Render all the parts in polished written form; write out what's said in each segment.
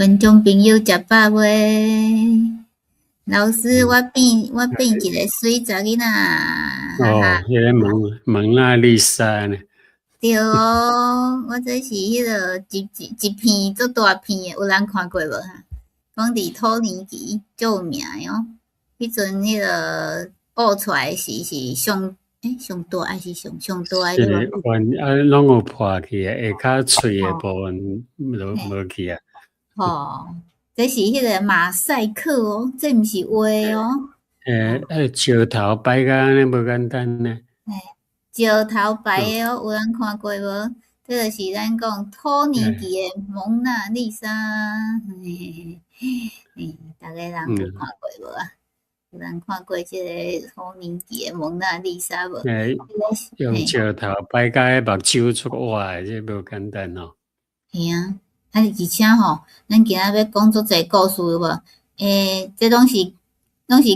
觀眾朋友食飽未？老師，我變一个媠查囡仔。哦，彼个蒙娜麗莎呢？對哦，我這是彼个一片足大片的，有人看過無哈？講佇土耳其足有名的哦。彼陣彼个挖出來時是上大還是上大的？是原啊，攏有破去的，下跤碎的部分無去啊。吼，這是彼個馬賽克哦，這毋是畫哦。欸，石頭擺甲按呢無簡單呢。嘿，石頭擺的哦，有人看過無？這就是咱講土耳其的蒙娜麗莎。嘿嘿嘿，逐家人有看過無啊？有人看過這个土耳其的蒙娜麗莎無？欸，用石頭擺甲彼目睭出活的，這無簡單哦。嘿啊，啊而且吼，咱今仔欲講足濟故事有無？欸，這攏是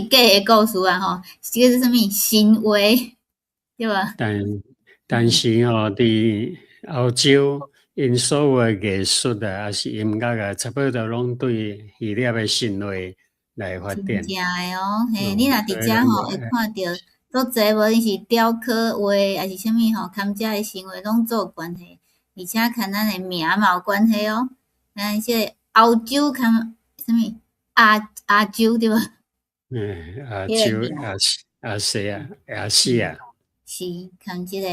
假的故事啊吼，這個是啥物神話，對無？但是吼，佇歐洲，𪜶所有的藝術啊，抑是音樂啊，差不多攏對希臘的神話來發展。真正的哦，嘿，你若佇遮吼會看著足濟，無論是雕刻畫，抑是啥物吼，含遮的神話攏做關係，而且佮咱的名嘛有關係哦。咱這個歐洲含啥物亞洲對無？嗯，亞洲、亞西亞、亞細亞。是，含這個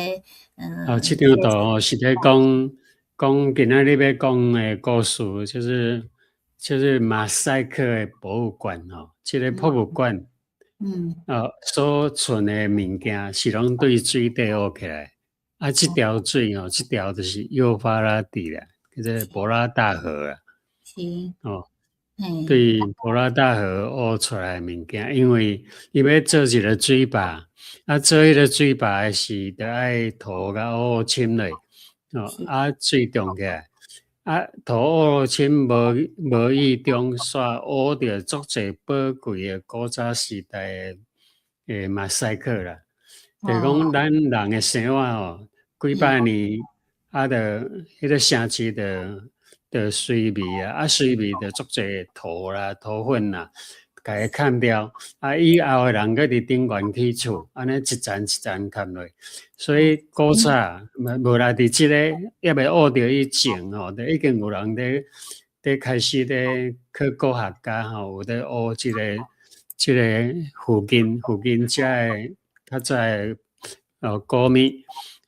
哦，這張圖吼是咧講講今仔日欲講的故事，就是馬賽克的博物館吼，這个博物館，所存的物件是攏對水底挖起來，啊，這條水吼，這條就是幼發拉底啦，叫做伯拉大河啊。哦，對伯拉大河挖出來的物件，因為伊欲做一个水壩，啊，做彼个水壩的時，著愛土共烏深落，哦，啊，水漲起來，啊，土烏深無意中煞挖著足濟寶貴的古早時代的馬賽克啦。就是講咱人的生活吼，幾百年啊，著彼个城市著衰微啊，啊衰微著足濟土啦、土粉啦，共伊崁掉，啊以後的人閣佇頂懸起厝，按呢一層一層崁落。所以古早無啦，佇這个猶未挖著以前吼，就已經有人佇開始咧考古學家吼，有咧挖這个附近遮的較早的古物，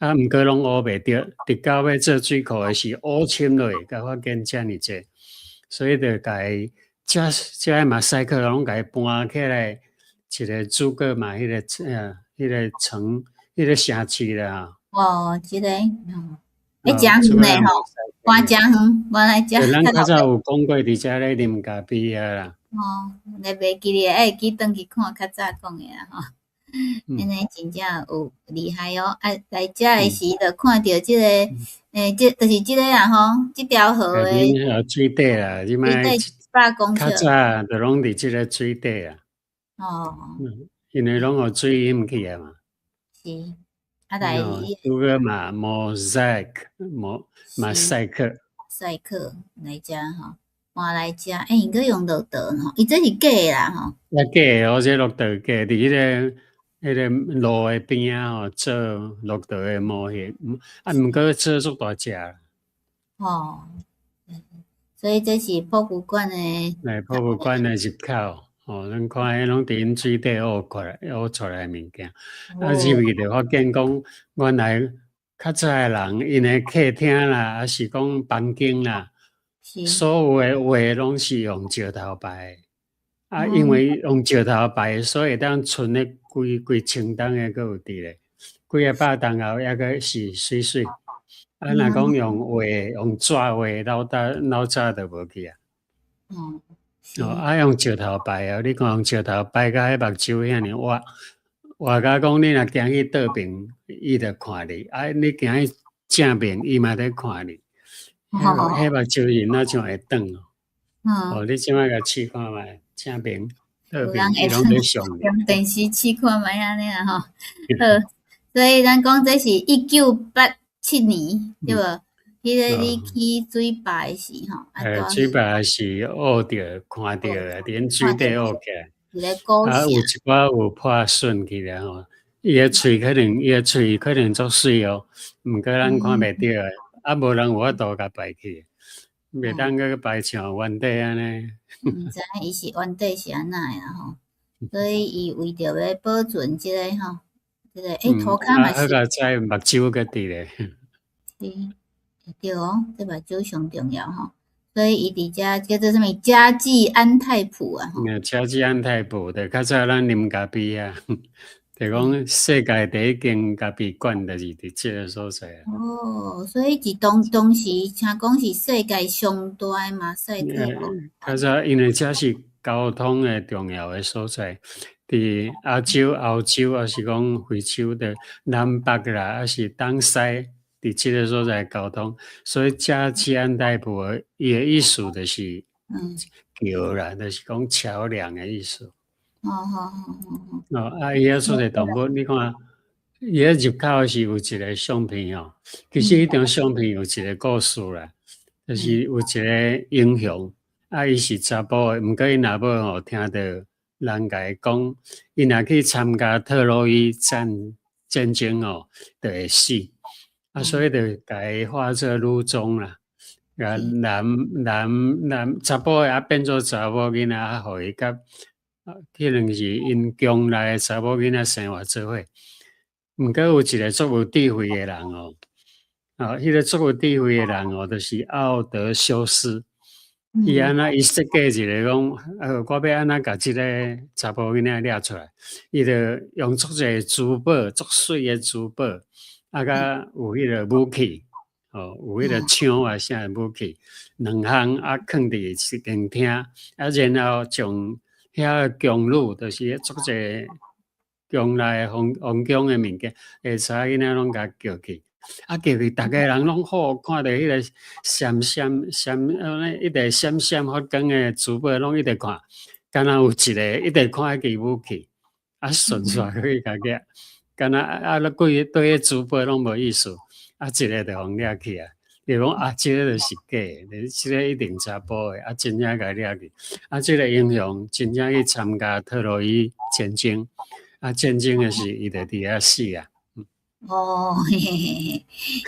啊，毋過攏挖袂著，直到欲做水庫的時，挖深落，才發現遮爾濟，所以就共伊遮馬賽克攏共伊搬起來，一個諸葛嘛，彼個城，彼個城市啦。哦，這个，欸，誠遠的吼，搬誠遠，搬來遮。咱較早有講過，佇遮咧啉咖啡遐啦。哦，你袂記咧，愛記轉去看較早講的啦吼。按呢真正有厲害哦！啊，來遮的時就看著這個，欸，這就是這個啦吼，這條河的水底啦，這擺水底100公尺。較早就攏佇這个水底啊。哦。因為攏予水淹去啊嘛。是，啊來。拄個嘛，mosaic，馬賽克。賽克來遮吼，搬來遮，欸，𪜶閣用駱駝吼，伊這是假的啦吼。啊，假的哦，這駱駝假，佇彼个路的邊仔吼，做駱駝的模型，啊，毋過做足大隻。哦，所以這是博物館的。來博物館的入口，哦，咱看彼攏佇𪜶水底挖過來、挖出來的物件，啊，入去就發現講，原來較早的人，𪜶的客廳啦，抑是講房間啦，所有的畫攏是用石頭排的，啊，因為用石頭排，所以會當存咧幾幾千冬的閣有佇咧，幾仔百冬後猶閣是媠媠。啊，若講用畫、用紙畫，老早老早就無去啊。哦，啊，用石頭排哦，你看用石頭排甲彼目睭遐爾活，活甲講你若行去倒爿，伊就看你；啊，你行去正面，伊嘛咧看你。彼目睭人若像會轉哦。哦，你這擺共試看覓，正面、倒爿，伊攏咧上。用電視試看覓按呢啦吼。好，所以咱講這是1987年，對無？彼个你去水壩的時吼，欸，水壩是挖著看著的，佇𪜶水底挖起來，一个古啊，有一寡有破損去了吼，伊的喙可能足媠哦，毋過咱看袂著的，啊，無人有法度共排去，袂當閣排像原底按呢。毋知伊是原底是按怎的啦吼，所以伊為著欲保存這个吼，這個欸，塗跤嘛是。好佳哉目睭閣佇咧。是，對哦，這目睭上重要吼，所以伊佇遮叫做啥物加濟安泰普啊。嗯，加濟安泰普，就較早咱啉咖啡啊，就講世界第一間咖啡館就是佇這个所在啊。哦，所以是當時聽講是世界上大的馬賽克。較早因為這是交通的重要的所在，佇亞洲、歐洲，抑是講非洲的南北啦，抑是東西，佇這个所在交通，所以加濟安泰普的伊的意思就是橋啦，就是講橋梁的意思。哦，啊，伊遐出的動物，你看，伊遐入口是有一个相片哦。其實彼張相片有一个故事啦，就是有一个英雄，啊，伊是查埔的，毋過𪜶阿母吼聽著人共伊講，伊若去參加特洛伊戰爭哦，就會死，啊，所以就共伊化做女裝啦，共男男男查埔的啊變做查某囡仔，啊，予伊佮可能是𪜶宮內的查某囡仔生活做伙。毋過有一个足有智慧的人哦，啊，彼个足有智慧的人哦，就是奧德修斯。伊按怎伊設計一个講，我欲按怎共這个查埔囡仔掠出來，伊就用足濟珠寶，足媠的珠寶，啊，佮有彼个武器，哦，有彼个槍啊啥武器，兩項啊囥佇一間廳，啊，然後將遐个宮女，就是足濟宮內皇宮的物件，會查囡仔攏共叫去，啊叫去，逐个人攏好看著彼个閃閃閃，一直閃閃發光的珠寶，攏一直看，敢若有一个一直看彼支武器，啊順煞去共掠，敢若啊規對彼珠寶攏無意思，啊一个就予掠去啊。伊講啊，這个就是假的，這个一定查埔的，啊真正共掠去，啊這个英雄真正去參加特洛伊戰爭，啊戰爭的時伊就佇遐死啊。哦，嘿嘿嘿，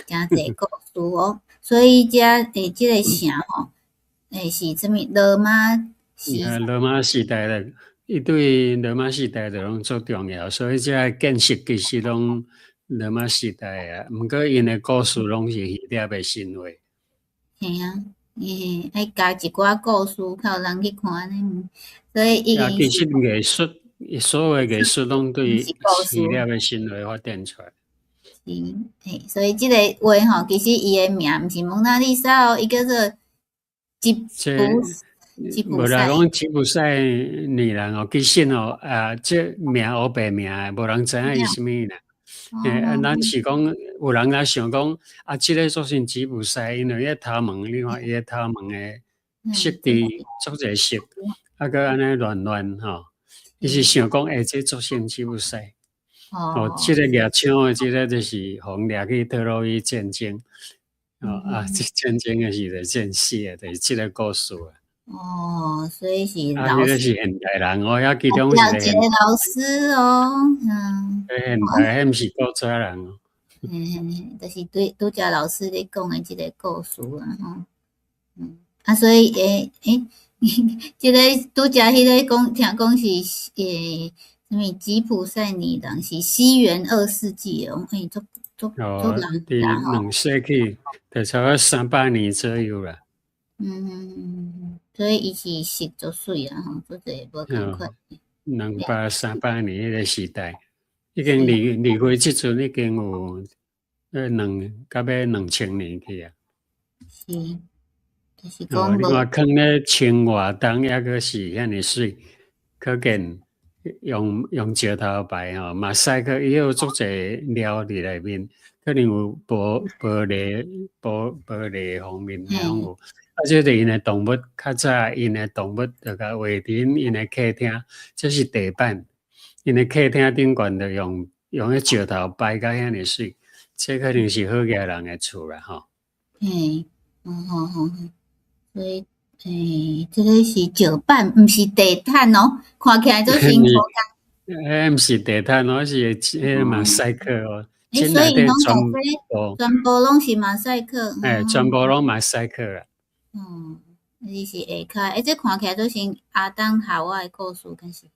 誠濟故事哦。所以遮欸，這个城吼，欸是啥物羅馬時？羅馬時代的，伊對羅馬時代就攏足重要，所以這个建設其實攏羅馬時代啊，毋過𪜶的故事攏是希臘的神話。嘿啊，欸，愛加一寡故事，較有人去看呢。所以已經其實藝術，所有的藝術攏對希臘的神話發展出來。是，嘿，所以這个畫吼，其實伊的名毋是蒙娜麗莎哦，伊叫做吉普吉普無啦，講吉普賽女人哦，其實哦，啊，這名烏白名的，無人知影伊啥物啦。欸，啊，咱是講有人來想講，啊，這个做成吉普賽，因為伊个頭毛，你看伊个頭毛的色調足濟色，啊，閣按呢亂亂吼，伊是想講，欸，這做成吉普賽。哦，這个掠槍的，這个就是予掠去特洛伊戰爭。哦啊，這戰爭的時就戰死的，就是這个故事啊。哦，所以是啊，彼个是現代人哦，遐其中一個老師哦，嗯。現代，彼毋是古早人哦。嘿嘿嘿，就是對拄才老師咧講的這个故事啊，吼。嗯，啊，所以欸欸，這个拄才彼个講，聽講是欸，啥物吉普賽女郎是西元2世紀哦，欸，足足足哦，佇2世紀，就差不多300年左右啦。嗯嗯嗯嗯，所以伊是色足媠啊，吼，足濟無仝款。200、300年彼个時代，已經離開這陣已經有兩甲欲2000年去啊。是，就是講你看，囥咧清活動，抑閣是遐爾媠，可見用石頭排吼，馬賽克伊有足濟料佇內面，可能有玻璃方面攏有。啊，這是𪜶的動物，較早𪜶的動物就共畫佇𪜶的客廳，這是地板，𪜶的客廳頂懸就用彼石頭排甲遐爾媠，這可能是好額人的厝啦吼。嘿，哦吼吼，所以，欸，這个是石板，毋是地毯哦，看起來做辛苦工。欸，毋是地毯哦，是彼个馬賽克哦。欸，所以攏全部全部攏是馬賽克。欸，全部攏馬賽克啊。嗯，你是下跤，欸，這看起來做像亞當夏娃的故事，敢是？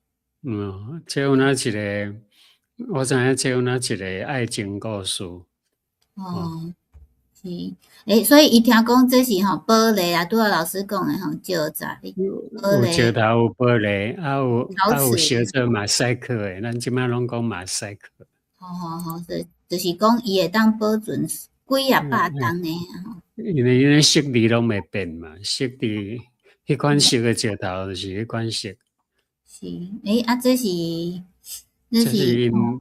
嗯，這有哪一個？我知影這有哪一個愛情故事。哦，是，欸，所以伊聽講這是吼玻璃啊，拄仔老師講的吼，石材。有石頭，有玻璃，啊有啊有燒做馬賽克的，咱這擺攏講馬賽克。好好好，就是講伊會當保存幾仔百冬的吼。因為色字攏袂變嘛，色字彼款色的石頭就是彼款色。是，欸，啊，這是，這是𪜶，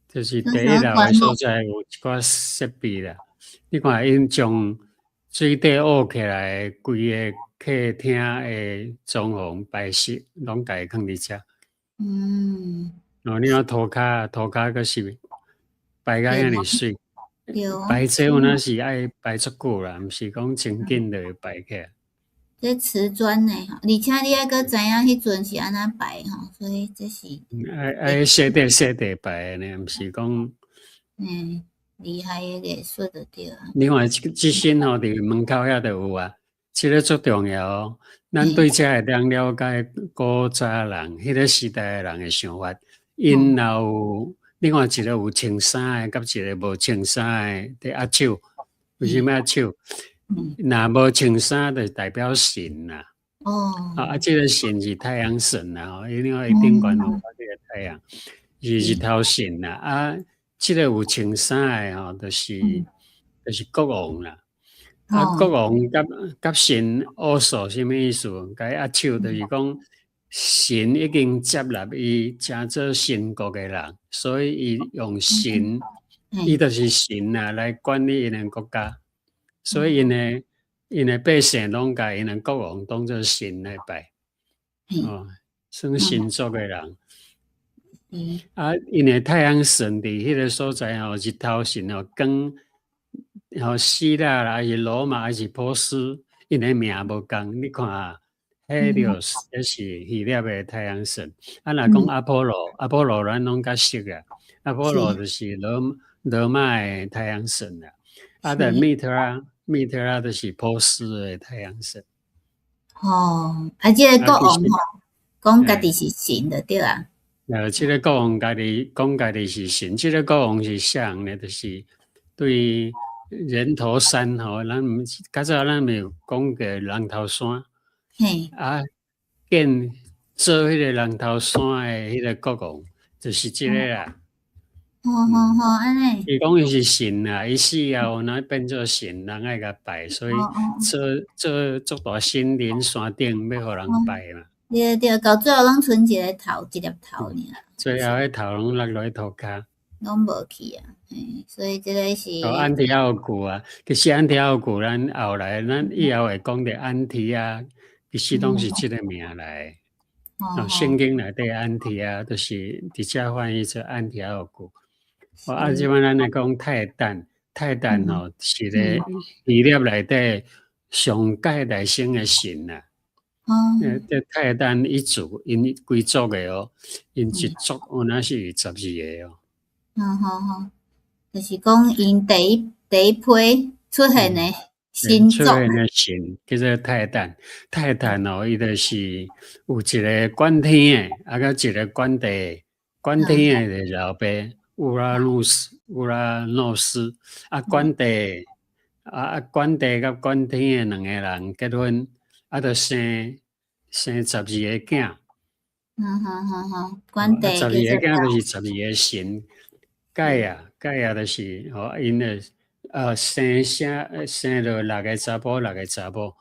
就是第一樓的所在有一寡設備啦。你看𪜶將水底挖起來，規個客廳的裝潢擺設，攏共伊囥佇遮。哦，你看塗跤，塗跤閣是擺甲遐爾媠。擺這有影是愛擺足久啦，毋是講真緊就會擺起來。這瓷磚的吼，而且你猶閣知影彼陣是按怎擺吼，所以這是。愛愛細塊細塊擺的呢，毋是講。嗯，厲害的藝術就對啊。另外，這身吼，佇門口遐就有啊，這个足重要哦。咱對這會當了解古早人，彼个時代的人的想法。𪜶若有，另外一個有穿衫的，佮一個無穿衫的佇握手。為啥物握手？若無穿衫就代表神啦。啊，這個神是太陽神啦，吼，因為伊頂懸有這個太陽，是日頭神啦。啊，這個有穿衫的吼，就是國王啦。啊，國王佮佮神握手，啥物意思？共伊握手，就是講神已經接納伊，成做神國的人，所以伊用神，伊就是神啊，來管理𪜶的國家。所以𪜶的𪜶的百姓攏共𪜶的國王當做神來拜，哦，算神族的人。啊，𪜶的太陽神佇彼個所在吼，日頭神吼，光吼希臘啦，還是羅馬，還是波斯，𪜶的名無仝。你看啊，希琉斯，這是希臘的太陽神。啊，若講阿波羅，阿波羅咱攏較熟啊。阿波羅就是羅羅馬的太陽神啦。啊，但密特拉，密特拉就是波斯的太陽神。哦，啊，這個國王吼，講家己是神就對啊。這個國王家己講家己是神，這個國王是啥人呢？就是對人頭山吼，咱毋較早咱咪有講過人頭山。啊，建做彼個人頭山的彼個國王，就是這個啦。吼吼吼，按呢。伊講伊是神啊，伊死後若變做神，人愛共拜，所以做做足大森林山頂欲予人拜嘛。對對，到最後攏賰一个頭，一粒頭爾。最後彼頭攏落落去塗跤。攏無去啊，嘿，所以這个是。哦，安提奧古啊，其實安提奧古，咱後來咱以後會講著安提阿，其實攏是這个名來。哦，聖經內底安提阿，就是直接翻譯做安提奧古。哦，啊，這擺咱來講泰坦，泰坦吼是咧希臘內底上蓋大聲的神啊。哦。這泰坦一族，𪜶規族的哦，𪜶一族有影是12個哦。嗯，好好，就是講𪜶第一批出現的神出現的神叫做泰坦。泰坦哦，伊就是有一个管天的，啊，閣一個管地，管天的就是老爸烏拉努斯，烏拉諾斯，啊，管地，啊啊，管地佮管天的兩个人結婚，啊，就生十二个囝。嗯哼哼哼，管地十二個囝就是十二個神。蓋亞，蓋亞就是吼，𪜶的生生了六个查埔，六个查某，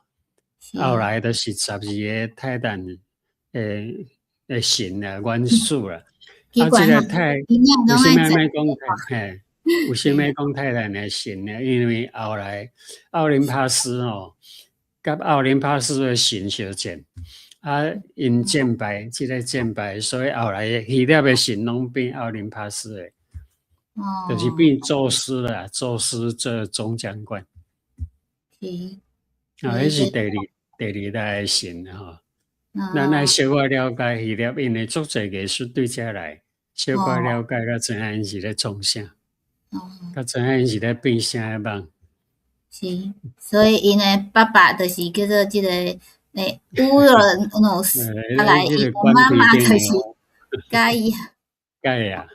後來就是十二个泰坦的神啊，元始啦。啊，這个泰，為啥物按呢講嘿？為啥物講泰坦的神呢？因為後來奧林帕斯吼，佮奧林帕斯的神相戰，啊，𪜶戰敗，這个戰敗，所以後來希臘的神攏變奧林帕斯的。就是變宙斯啦，宙斯做總長官。啊，彼是第二代的神吼。咱愛小可了解希臘，因為足濟藝術對遮來，小可了解才知影𪜶是咧創啥，才知影𪜶是咧變啥个夢。是，所以𪜶的爸爸就是叫做這個烏蘭諾斯，啊來伊的媽媽就是蓋亞。蓋亞。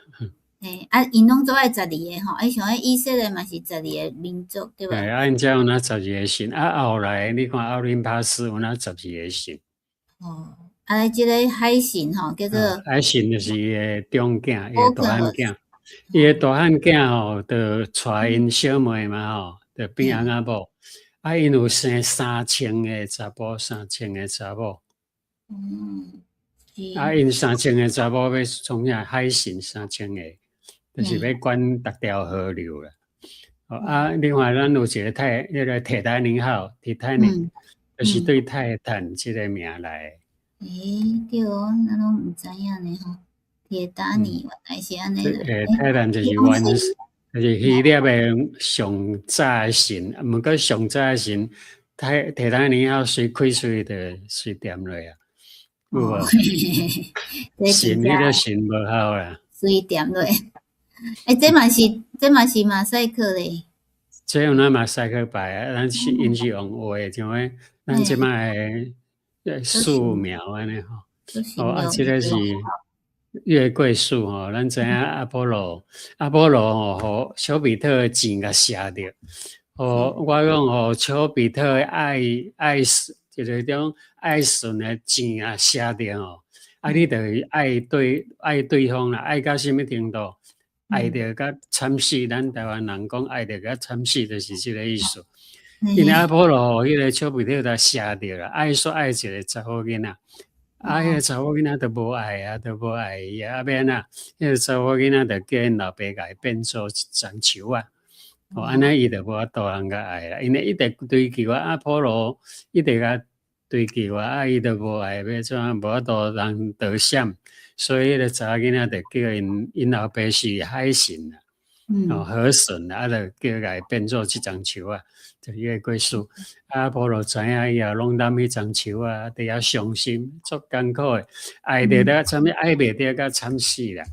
嘿，啊，𪜶攏總愛十二个吼，像彼以色列嘛是十二个民族，對無？對，啊，𪜶遮有若十二个神，啊，後來你看奧林帕斯有若十二個神。哦，啊，這个海神吼，叫做海神就是伊的長囝，伊的大漢囝，伊的大漢囝吼，就娶𪜶小妹嘛吼，就變翁仔某。啊，𪜶有生3000個查埔，三千个查某。啊，𪜶三千个查某欲創啥？海神三千个，就是欲管逐條河流啦。啊，另外咱有一个彼个鐵達尼號，鐵達尼，就是對泰坦這个名來。欸，對哦，咱攏毋知影呢吼。鐵達尼原來是按呢。泰坦就是原，就是希臘的上早的神，毋過上早的神，鐵達尼號隨開喙就隨踮落啊，有無？神彼个神無效啦。隨踮落。欸，這嘛是馬賽克咧。這有咱馬賽克擺啊，咱是𪜶是用畫的，像彼咱這擺的素描按呢吼。哦，啊，這个是月桂樹吼，咱知影阿波羅，阿波羅吼，予丘比特的箭共射著，予我講予丘比特的愛就是種愛神的箭啊射著吼，啊，你就愛對方啦，愛到啥物程度？愛著甲慘死，咱台灣人講愛著甲慘死，就是這个意思。因為阿波羅予彼个丘比特共射著啦，愛煞愛一个查某囡仔，啊，彼个查某囡仔就無愛啊，就無愛伊啊，啊欲按怎？彼个查某囡仔就叫𪜶老爸共伊變做一叢樹仔，哦，按呢伊就無法度通共愛啦，因為一直追求啊，阿波羅一直共追求啊，啊，伊就無愛，欲怎？無法度通逃閃，所以彼个查某囡仔就叫𪜶老爸是海神啦，哦，河神啊，就叫共伊變做這叢樹仔，就月桂樹。阿波羅知影以後，攏攬彼叢樹仔，佇遐傷心，足艱苦的，愛著了啥物，愛袂著甲慘死啦。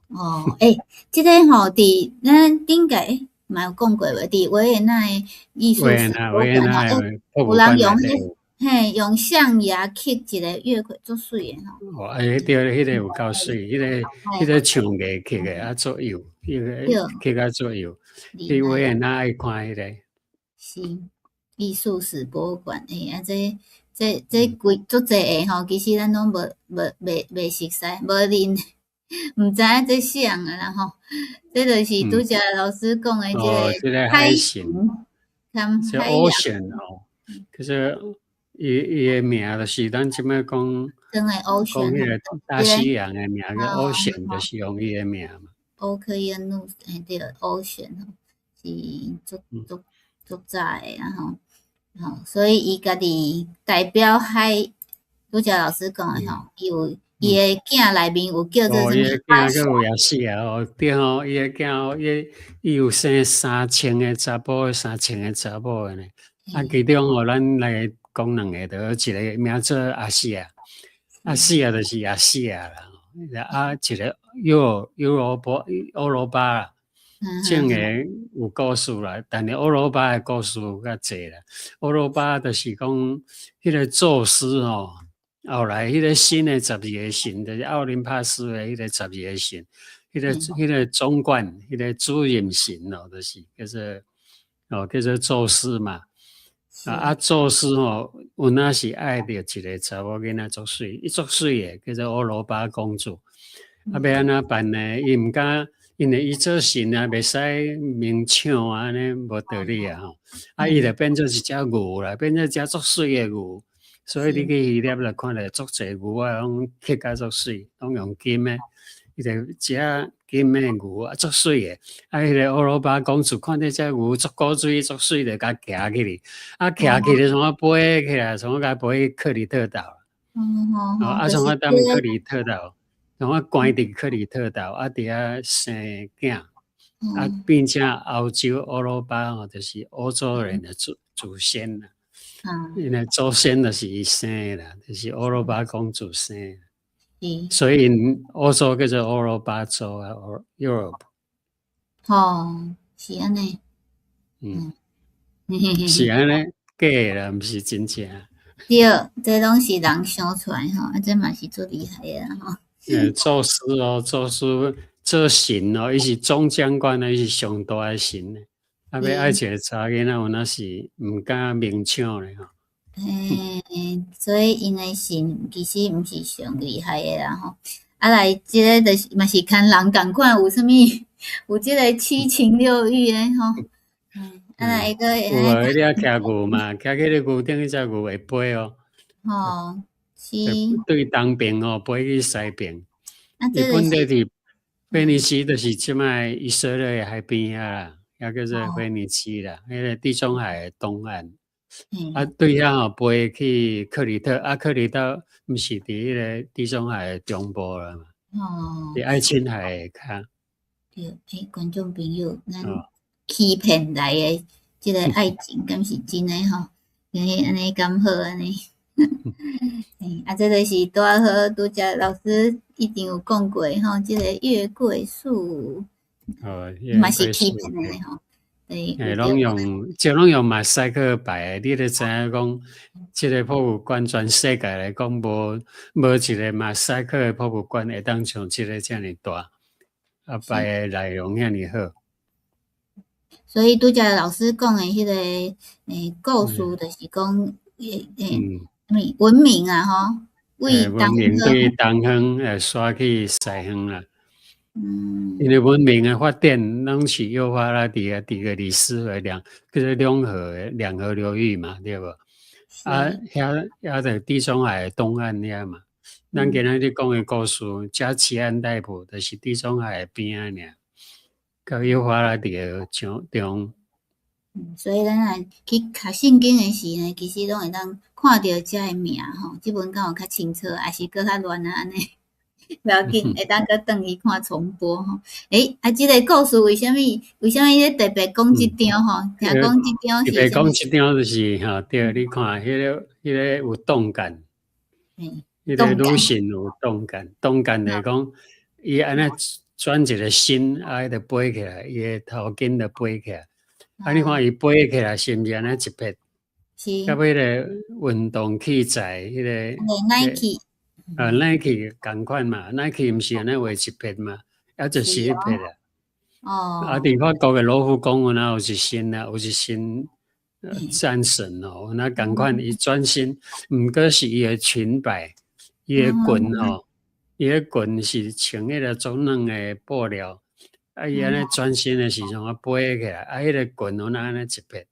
哦，欸，這个吼，佇咱頂屆嘛有講過無？佇維也納的藝術史博物館吼，有人用彼嘿用象牙刻一个月桂，足媠的吼。哦，欸，對，彼个有夠媠，彼个象牙刻的啊，足幼，彼个刻甲足幼。去維也納愛看彼个。是藝術史博物館，欸，啊，這規足濟个吼，其實咱攏無無袂袂熟似，無認，毋知影這啥啊啦吼。這就是拄才老師講的這個海神，是 Ocean 哦，其實伊的名就是咱這擺講，講彼个大西洋的名叫 Ocean，就是用伊的名嘛。 Okeanos，嘿對，Ocean 吼，是足足足早的啦吼，吼，所以伊家己代表海，拄才老師講的吼，伊有伊的囝內面有叫做啥物？伊的囝叫有亞死啊，哦，對吼，伊的囝哦，伊有生三千个查埔，三千个查某的呢。啊，其中吼，咱來講兩个，就一个名做阿西亞，阿西亞就是亞細亞啦。啊，一个歐羅巴啦，種個有故事啦，但是歐羅巴的故事較濟啦。歐羅巴就是講彼个宙斯吼，後來彼个新的十二个神，就是奧林帕斯的彼个十二个神，彼个總管，彼个主任神哦，就是叫做宙斯嘛。啊，宙斯吼，有若是愛著一个查某囡仔足媠，伊足媠的，叫做歐羅巴公主。啊，欲按怎辦呢？伊毋敢，因為伊做神啊，袂使明搶啊，按呢無道理啊吼。啊，伊就變做一隻牛啦，變做一隻足媠的牛。所以你去希臘來看咧，足濟牛仔攏刻甲足媠，攏用金的。伊就一隻金的牛啊，足媠的。啊，彼个歐羅巴公主看著這牛足古錐、足媠，就共騎起去。啊，騎起去創啊飛起來，創啊共飛去克里特島。哦，啊，創啊踮克里特島，創啊關佇克里特島，啊，佇遐生囝，啊，變成歐洲歐羅巴吼，就是歐洲人的祖祖先啦。𪜶的祖先就是伊生的啦，就是歐羅巴公主生的。所以歐洲叫做歐羅巴洲啊，Europe。吼，是按呢。是按呢，假的啦，毋是真正。對，這攏是人想出來吼，啊，這嘛是足厲害的啦吼。宙斯哦，宙斯做神哦，伊是總掌管的，伊是上大的神。啊，欲愛一个查某囡仔，有哪是毋敢明搶咧吼。嘿，所以𪜶的神其實毋是上厲害的啦吼。啊來，這个就是嘛是牽人仝款，有啥物有這个七情六欲的吼。啊來閣有啊，彼個騎牛嘛，騎去咧牛頂，彼隻牛會飛哦。吼，是。對東爿哦，飛去西爿。啊，伊本地佇腓尼基，就是這擺以色列海邊遐啦，遐叫做腓尼基啦，彼个地中海的東岸。啊，對遐吼飛去克里特，啊，克里特毋是佇彼个地中海的中部啦嘛？佇愛琴海下跤。對，欸，觀眾朋友，咱欺騙來的這个愛情，敢是真的吼？欸，按呢敢好按呢？欸，啊，這个是拄仔好，拄才老師一定有講過吼，這个月桂樹，嘛是欺騙的吼。欸，攏用，這攏用馬賽克擺的，你著知影講，這个博物館全世界來講，無一個馬賽克的博物館會當像這个遮爾大，啊，擺的內容遐爾好。所以拄才老師講的彼个欸故事，就是講欸欸，啥物文明啊吼，為文明對東方會徙去西方啦。因為文明的發展，攏是幼發拉底啊，底格里斯河兩，叫做兩河兩河流域嘛，對無？啊，遐遐佇地中海東岸遐嘛。咱今仔日講的故事，加齊安泰普，就是地中海的邊仔爾，佮幼發拉底河上中。所以咱若去讀聖經的時呢，其實攏會當看著遮的名吼，這本敢有較清楚，抑是閣較亂啊按呢？無要緊，會當閣轉去看重播吼。欸，啊，這个故事為啥物？為啥物咧特別講這張吼？聽講這張是特別講這張就是吼，對，你看彼個有動感，彼個女性有動感，動感就是講，伊按呢轉一個身，啊，伊就飛起來，伊的頭巾就飛起來。啊，你看伊飛起來是毋是按呢一撇？是。佮彼个運動器材，彼个 Nike。啊，Nike 仝款嘛，Nike 毋是按呢畫一撇嘛，抑就是彼撇啊。啊，佇法國的羅浮宮有哪有一身啊，有一身戰神哦，那仝款伊轉身，毋過是伊的裙擺，伊的裙吼，伊的裙是穿彼個足軟的布料，啊，伊按呢轉身的時陣啊飛起來，啊，彼個裙有哪按呢一撇。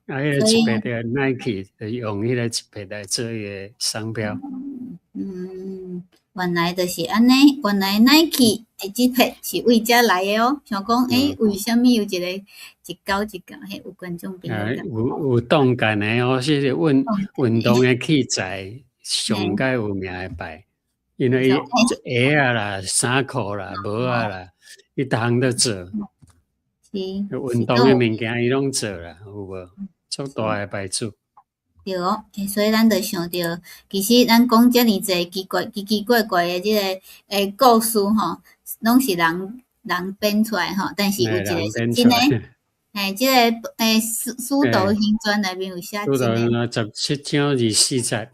啊，彼個一撇就 Nike 就用彼個一撇來做伊的商標。嗯，原來就是按呢，原來 Nike 的這撇是為遮來的哦。想講，欸，為啥物有一個一勾一勾？彼有觀眾朋友有動感的哦，是運動的器材上蓋有名的牌，因為伊鞋仔啦、衫褲啦、帽仔啦，伊逐項都做。運動的物件伊攏做啦，有無？足大的牌子。對哦，所以咱就想著，其實咱講遮爾濟奇怪、奇奇怪怪的這个欸故事吼，攏是人人編出來吼，但是有一個是真的，嘿，這個欸使徒行傳內面有寫真的。 17章24節，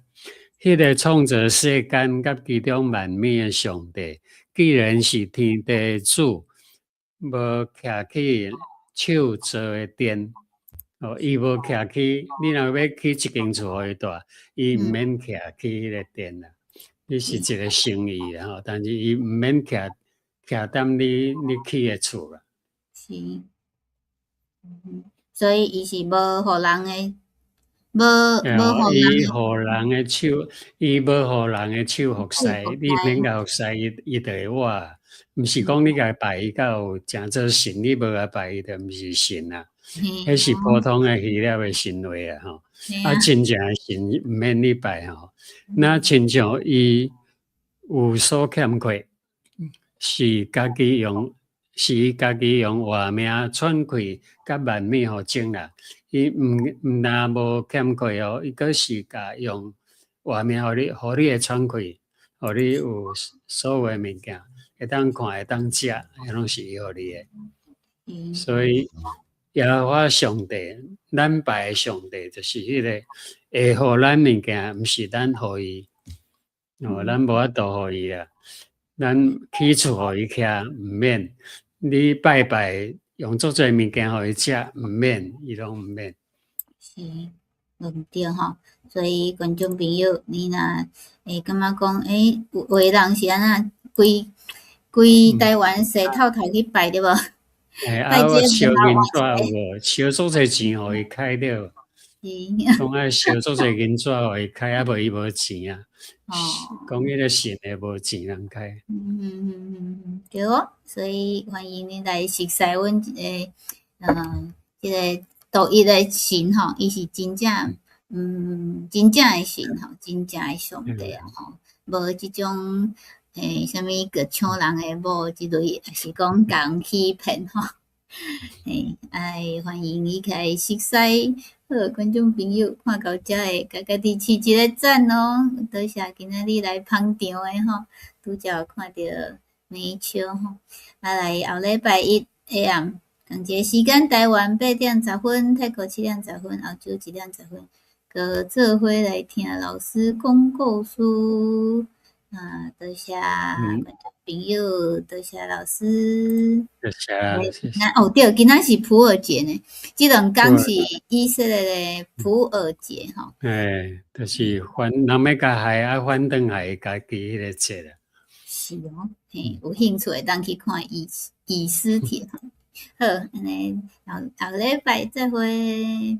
彼个創造世間佮其中萬物的上帝，既然是天地的主，無徛去手造的殿。哦，伊無徛去，你若欲起一間厝予伊住，伊毋免徛去彼个殿啦。你是一個心意啦吼，但是伊毋免徛徛踮你起的厝啦。是，所以伊是無予人的，無予人。伊予人的手，伊無予人的手服侍，你免共服侍，伊就會活。毋是講你共拜伊才有成做神，你無共拜伊就毋是神啊。彼是普通的希臘的神話啊吼。啊，真正的神毋免你拜吼。若親像伊有所欠缺，是家己用是伊家己用活命喘氣佮萬物予整啦。伊毋但無欠缺哦，伊閣是共用活命予你，予你會喘氣，予你有所有的物件，會當看，會當食，彼攏是伊予你的。所以耶和華上帝，咱拜的上帝就是彼個會予咱物件，毋是咱予伊。哦，咱無法度予伊啊。咱起厝予伊徛，毋免。你拜拜用足濟物件予伊食，毋免，伊攏毋免。是，毋對吼。所以觀眾朋友，你若會感覺講，欸，有的人是按怎，規規台灣踅透透去拜對無？欸，啊，我燒銀紙有無？燒足濟錢予伊開著。講愛燒足濟銀紙予伊開，啊無伊無錢啊。哦。講彼個神的無錢通開。對哦，所以歡迎你來熟似阮一个，這个獨一的神吼，伊是真正，真正的神吼，真正的上帝啊吼，無這種啥物閣搶人的某這類，抑是講共人欺騙吼。欸，愛歡迎你來熟似。好，觀眾朋友看到遮的，共家己揤一个讚哦。多謝今仔日來捧場的吼，拄才有看著美秋吼。啊，來後禮拜一下暗仝一个時間，台灣8點10分，泰國7點10分，澳洲1點10分，閣做伙來聽老師講故事。啊，多謝觀眾朋友，多謝老師。多謝，謝謝。哦對，今仔是普洱節呢，這兩工是以色列的普洱節吼。欸，就是反人欲共害啊，反轉害家己彼个節啦。是哦，嘿，有興趣會當去看以斯帖。好，按呢，後後禮拜再會。